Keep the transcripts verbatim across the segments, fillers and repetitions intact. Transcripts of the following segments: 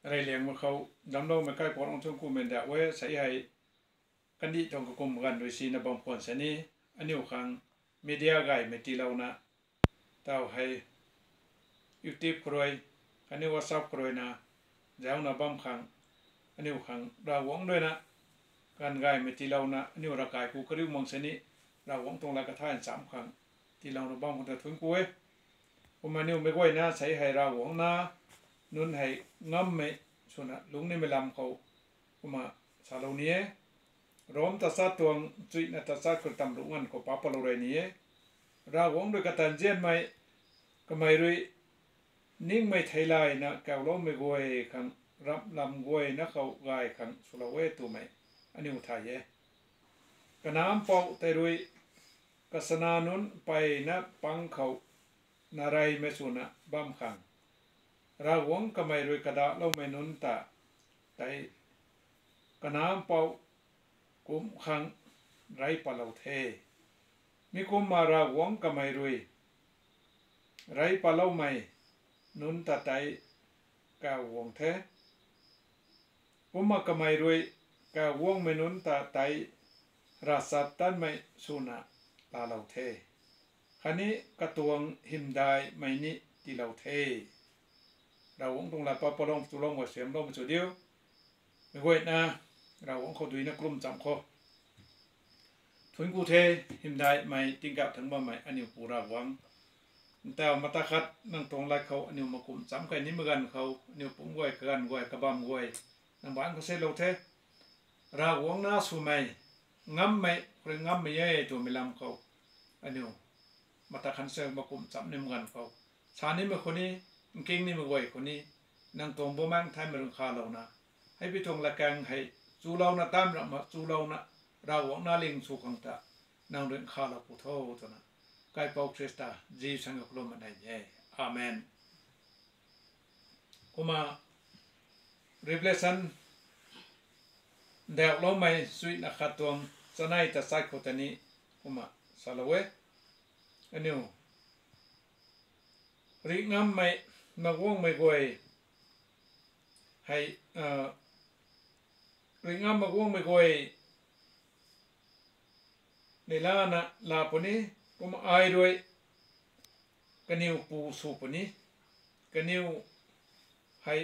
Reyliangmei khou damcloumei kaipouc nunc thuanc kumei ndauh e. Sei hei kandih tuang kakum ganv rui sina bam khwan sini, aniu khang media gaymei tiilouna, taw hei YouTube khou rui, khatni WhatsApp khou ruina, zauna bam khang, aniu khang Ravguangc ruina, ganv gaymei tiilouna aniu ravkai ku kariu mang sini, Ravguangc tuang lat kathay ncham khang tiilouna bam khang ta thuanc ku e. Kumna aniu meic guayna sei hei Ravguangc nac nunc hei ngammei swna lungc nimei lam khou kumna salou ni e. Rom tachat tuang chuihna tachat khou tam ruh nganv khou pa palou rey ni e. Ravguangc rui katanzianmei, kamei rui ningmei theilayna kauloumei guay khang ramh lam guayna khou gay khang swlou e twmei aniu thay e. Kanac mpouh tei rui kachana nunc mpeyna pang khou nareymei swna bam khang, Ravguangc kamei rui kadahloumei nunc ta tei kanac mpouh kumc khang rey patlou the. Mi kumna Ravguangc kamei rui rey patloumei nunc ta tei kaw guang the. Kumna kamei rui kaw guangmei nunc ta tei ravchaptatmei swna laalou the, khatni katuang hymdaihmei ni tiilou the. Ravguangc tuang lat pa palung chuloumei suaihiamloumei sw diu. Meic guayna Ravguangc khou duina kalum cham khou thuanc ku the. Hymdaihmei tingkauh thangc bammei aniu Pu Ravguangc, ntaw mata khat nang tuang lat khou aniu makum cham key nimei ganv khou aniu pumc guay, kaganv guay, kabamv guay nang baanc khou selou the. Ravguangc nac swmei, ngammei khou rui ngammei e twmei lam khou aniu mata khat se makum cham nimei ganv khou, sa nimei khou ni, nking nimei guay khou ni, nang tuang Bumaengh Nthanmei rui nkhavlouna, hei pi tuang latkaeng hei chulouna, tam ramhna chulouna, Ravguangc nac ling sw khang ta nang rui nkhavlou pu tho twna, Kaipouc Khrista Jisu zaeng khou kalum mak nei e. Amen. Kumna Revelation ndauhloumei chuihna khat tuang chanei tachat khou ta ni kumna salou e. Aniu rih ngammei, maguangmei guay hei, rih ngam maguangmei guay neihla na laa puni, kumna ai rui kaniw pu sw puni, kaniw hei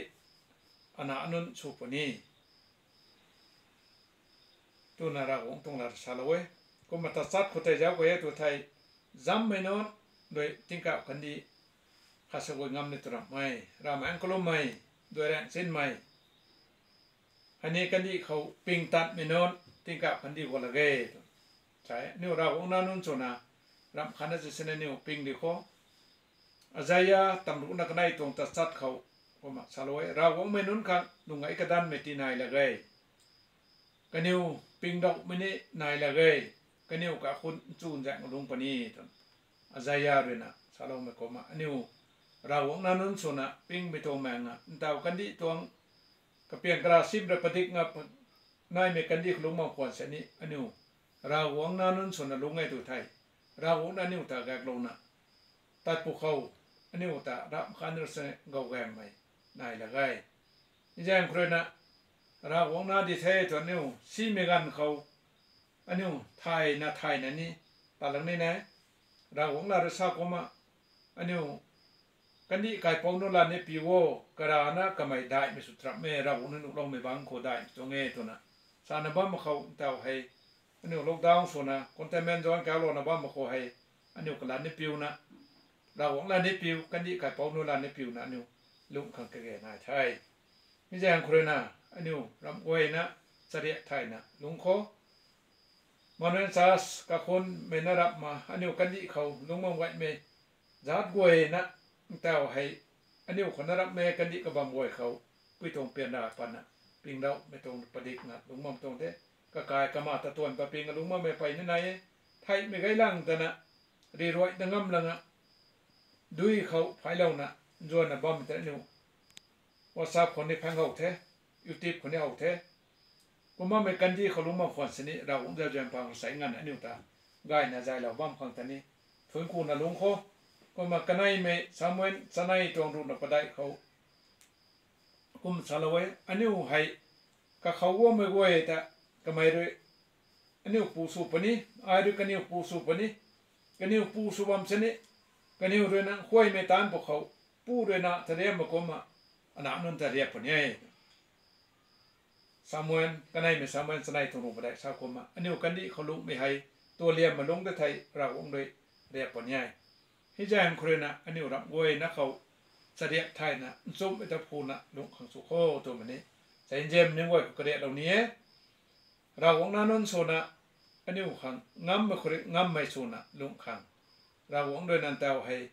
ana nunc sw puni twna Ravguangc tuang lat salou e. Kumna tachat khou tei zauc key e tw thei, zammei nunc rui tingkauh kandih khat sa guay ngam ni tw ramhmei, Ravmaengc kalummei, duai raengc chinmei, khatni kandih khou ping tatmei nunc tingkauh kandih guang lak ge tw. Sa e, aniu Ravguangc nac nunc swna ramh khatna si sini aniu ping di khou, Isaia tamruhna kanei tuang tachat khou kumna salou e, Ravguangcmei nunc khang lung gay kadanmei ti nai lak ge. Kaniw pingdauhmei ni nai lak ge. Kaniw kaikhunc nchun zaeng lungc puni twna Isaia ruina saloumei kumna aniu Ravguangc nac nunc swna pingmei tuang maeng a, ntaw kandih tuang kapiang kara sim rui padik nga naimei kandih khou lungc bam khwan sini aniu Ravguangc nac nunc swna lungc e tw thei, Ravguangc nac aniu ta gaklouna tat pwkhou, aniu ta ramh khatna rui sini gau gaengmei nai lak ge. Zaeng khou ruina Ravguangc nac di the tw aniu simei ganv khou aniu thayna thayna ni ta lang ni ne. Ravguangc lat rui sa kumna aniu kandih kaipouc nunc lat ni piu o, karana kamei daihmei sw tramh e, Ravguangc nac nuhloumei bangc khou daihmei tuang e twna sana bam mak khou ntaw hei, aniu lockdown swna containment zone kaulouna bam mak khou hei, aniu kalat ni piuna, Ravguangc lat ni piu, kandih kaipouc nunc lat ni piuna aniu lungh khang kage nai the. Mi zaeng khou ruina aniu ramh guayna chariak thayna lungc khou, Emmanuel Church kakhunmei na rapna aniu kandih khou lungc bam gaymei zat guayna ntaw hei, aniu khou na rapmei kandih kabam guay khou pui tuang pian ra patna pingdauhmei tuang padik na lungc bam tuang the. Kakai kama ta tuan pa ping a lungc bammei pey ni nai e. Theihmei gay lang tana riruaina ngam langa dui khou phailouna nzuanna bammei ta aniu WhatsApp khou ni phang how the, YouTube khou ni how the. Kumnamei kandih khou lungc bam khwan sini Ravguangc zauzian pang rui sai nganvna aniu ta gayna zaylou bam khang ta ni thuanc kuna lungc khou. Kumna kaneimei Samuel chanei tuang ruhna padeih khou kum salou e, aniu hei kakhou guangmei guay ta kamei rui aniu pu sw puni, ai rui kaniw pu sw puni, kaniw pu sw bam sini, kaniw rui na khuaymei taanc pwkhou, pu rui na tariammei kumna, ana nunc ta riak puni e. Samuel, kaneimei Samuel chanei tuang ruh padeih sa kumna, aniu kandih khou lunghmei hei, tualiammei lungc de thei Ravguangc rui riak puni e. Hei zaeng khou rui na aniu ramh guayna khou chariak thayna nchumhmei ta phuna lungh khang sw kho twmei ni, sa nzianmei nunc guay khou kariaklou ni e. Ravguangc nac nunc swna, aniu khang ngammei khou rui ngammei swna lungh khang, Ravguangc rui nang tau hei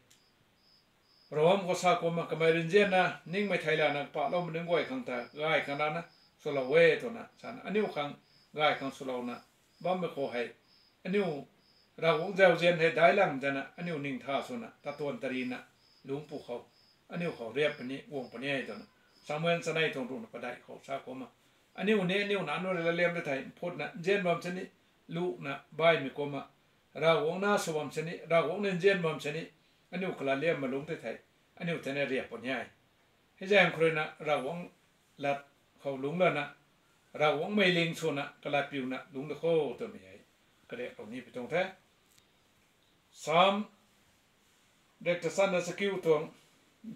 Rom khou sa kumna, kamei rui nzianna ningmei theilayna kapahloumei nunc guay khang ta gay khang rana swlou e twna sana, aniu khang gay khang swlouna bammei khou hei, aniu Ravguangc zauzian hei daic lang zana aniu ningtha swna tatuan tarina lungc pu khou, aniu khou riak puni guang puni e twna, Samuel chanei tuang ruhna padeih khou sa kumna, aniu ni aniu nac nunc rui laliam de thei mphutna nzian bam sini, luhna baihmei kumna, Ravguangc nac sw bam sini, Ravguangc ni nzian bam sini, aniu kalaliammei lungc de thei, aniu tei na riak puni e. Hei zaeng khou rui na Ravguangc lat khou lungc lana, Ravguangc mei ling swna kalatpiuna lungc de kho twmei hei kariaklou ni pi tuang the. Sam, rikta channa chakiu tuang,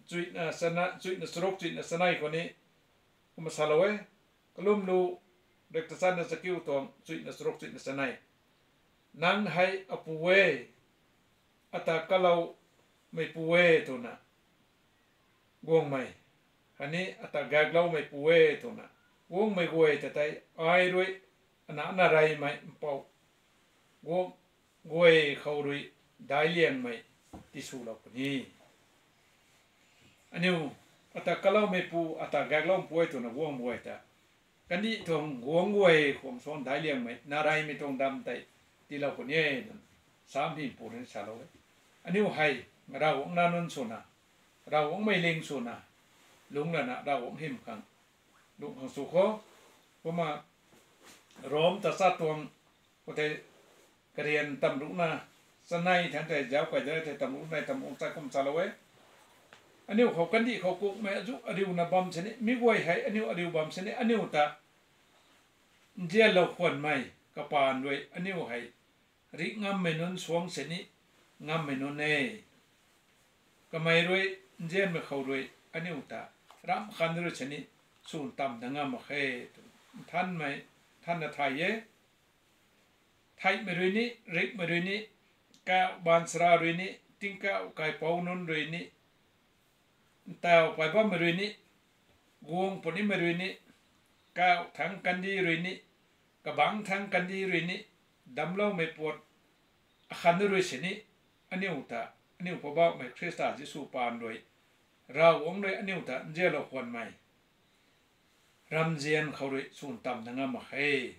chuihna charuk chuihna chanei khou ni, kumna salou e, kalum lu, rikta channa chakiu tuang chuihna charuk chuihna chanei, nang hei apu e, ata kaloumeipu e twna guangmei, khatni ata gakloumeipu e twna guangmei guay ta tei ai rui, ana na reymei mpouh guang guay khou rui daic liangmei tiswlou puni. Aniu ata kaloumeipu, ata gakloumeipu e twna guang guay ta, kandih tuang guang guay khwang suang daic liangmei na reymei tuang dam tei tiilou puni e twna, Sam hympu rui ni salou e. Aniu hei Ravguangc nac nunc swna, Ravguangc mei ling swna lungc lana Ravguangc hym khang lungh khang sw kho. Kumna Rom tachat tuang, khoutei karian tamruhna chanei thangc tei zauc kai de thei tamruhna tamruhna tei kum salou e. Aniu khou kandih khou kukmei azuh ariuna bam sini, mi guay hei aniu ariu bam sini, aniu ta nzianlou khwanmei kapaan rui aniu hei rih ngammei nunc suang sini ngammei nunc e. Kamei rui nzianmei khou rui aniu ta ramh khan rui sini swn tam da ngam mak khe tw, nthanmei, nthanna thay e. Theihmei rui ni, rihmei rui ni, kauh baanchara rui ni, tingkauh kaipouc nunc rui ni, ntaw pay bammei rui ni, guang punimei rui ni, kauh thangc kandih rui ni, kabangc thangc kandih rui ni, damcloumei puat akhat rui sini, aniu ta, aniu Poubauhmei Khrista Jisu paan rui, Ravguangc rui aniu ta nzianlou khwanmei ramzian khou rui swn tam da ngam mak khe.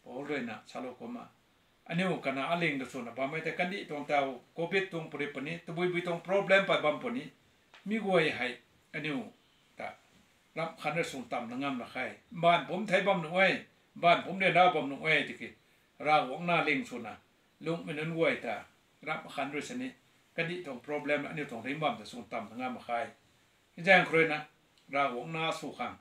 Paul rui na salou kumna, aniu kanac aling ta swna bammei tei kandih tuang taw, covid tuang puri puni, tabuibui tuang problem pay bam puni, mi guay hei aniu ta ramh khan rui swn tam da ngam mak khe. Mbaanv pumc thei bam nuh e, mbaanv pumc ryanra bam nuh e tiki, Ravguangc nac ling swna lungcmei nunc guay ta ramh khan rui sini, kandih tuang problem aniu tuang ringc bam ta swn tam da ngam mak khe. Hei zaeng khou rui na, Ravguangc nac sw khang,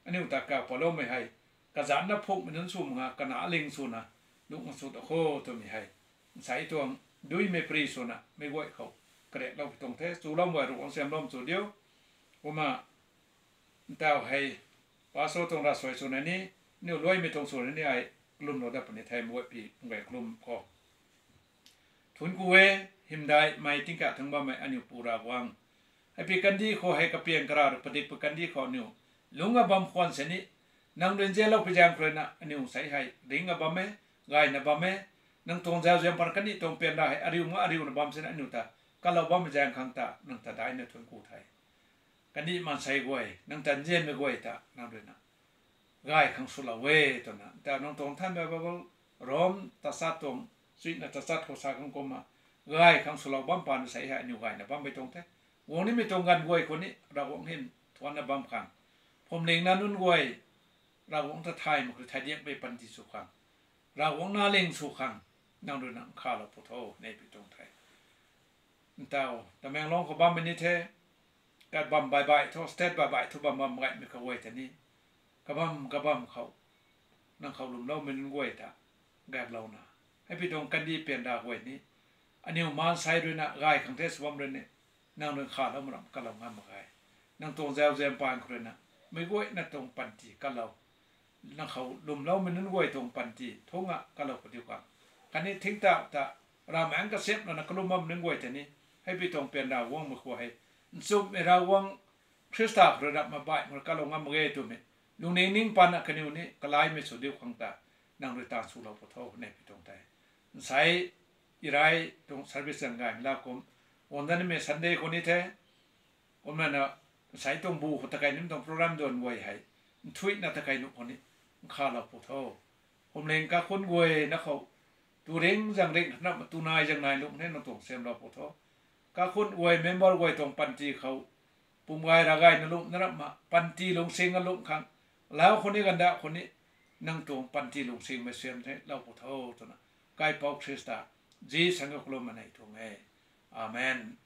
aniu ta kauh paloumei hei, kazanc na phungmei nunc sw mak nga kanac aling swna lungh sw ta kho twmei hei, nsei tuang duimei pary swna meic guay khou kariaklou pi tuang the. Chuloumei guay ruh ang siamlou chu diu. Kumna ntaw hei, pastor tuang ravsuai swna ni, aniu luaimei tuang swna ni ai kalumlou dat puni the, meic guay pi meic guay kalum khou. Thuanc ku e, hymdaihmei tingkauh thangc bammei aniu Pu Ravguangc, hei pi kandih khou hei kapiang kara rui padikpui kandih khou aniu lungc a bam khwan sini, nang rui nzianlou pi zaeng khou rui na aniu sei hei ringc a bam e, gayna bam e. Nang tuang zauzian pan kandih tuang pian ra hei ariu ma ariuna bam sini aniu ta kalou bammei zaeng khang ta nang ta daihna thuanc ku the. Kandih maansei guay, nang ta nzianmei guay ta nang rui na gay khang swlou e twna, ta nang tuang thanmei Bible, Rom tachat tuang, chuihna tachat khou sa khang kumna, gay khang swlou bam paan sei hei aniu gayna bammei tuang the. Guang nimei tuang ganv guay khou ni Ravguangc hym thuanna bam khang, phuamling nac nunc guay, Ravguangc ta thay mak khou thai diakmei panty sw khang, Ravguangc nac ling sw khang, nang rui na nkhavlou pu tho, nei pi tuang the. Ntaw Tamenglong khou bammei ni the, kabam baih baih thu, state baih baih thu bam bam gaymei khou guay tei ni, kabam kabam khou nang khou lwmloumei nunc guay ta gaklouna, hei pi tuang kandih pian ra guay ni, aniw maansei ruina gay khang the sw bam rui ni, nang rui khalou mak ram kalou ngam mak ge. Nang tuang zauzian paan khou ruina meic guayna tuang panty kalou, nang khou lwmloumei nunc guay tuang panty thunga kalou pw diu khang, khatni thingtauh ta Ravmaengc kasiamh lana kalum bammei nunc guay tei ni, hei pi tuang pian Ravguangc mei khou hei, nchumhmei Ravguangc Khrista khou rui rap mabaih mak kalou ngam mak ge twmei lungning ning pana kaniw ni kalaimei sw diu khang ta nang rui taanv swlou pw tho, hei pi tuang tei. Nsei irai tuang service zang gaymei la kum, guang dat nimei Sunday khou ni the, kumlana nsei tuang bu khou takei nunc tuang program duan guay hei nthuihna takei nuh khou ni nkhalou pw tho. Phuamling kakhun guay na khou tu ring zang ring na, tu nai zang nai lung ni nang tuang siamlou pw tho. Kakhun guay member guay tuang panty khou pum gay ra gayna lum na rap ma, panty lungsing a lum khang, lau khou ni ganda khou ni nang tuang panty lungsingmei siam the lou pw tho twna, Kaipouc Khrista Jisu zaeng khou kalum mak nei tuang e. Amen.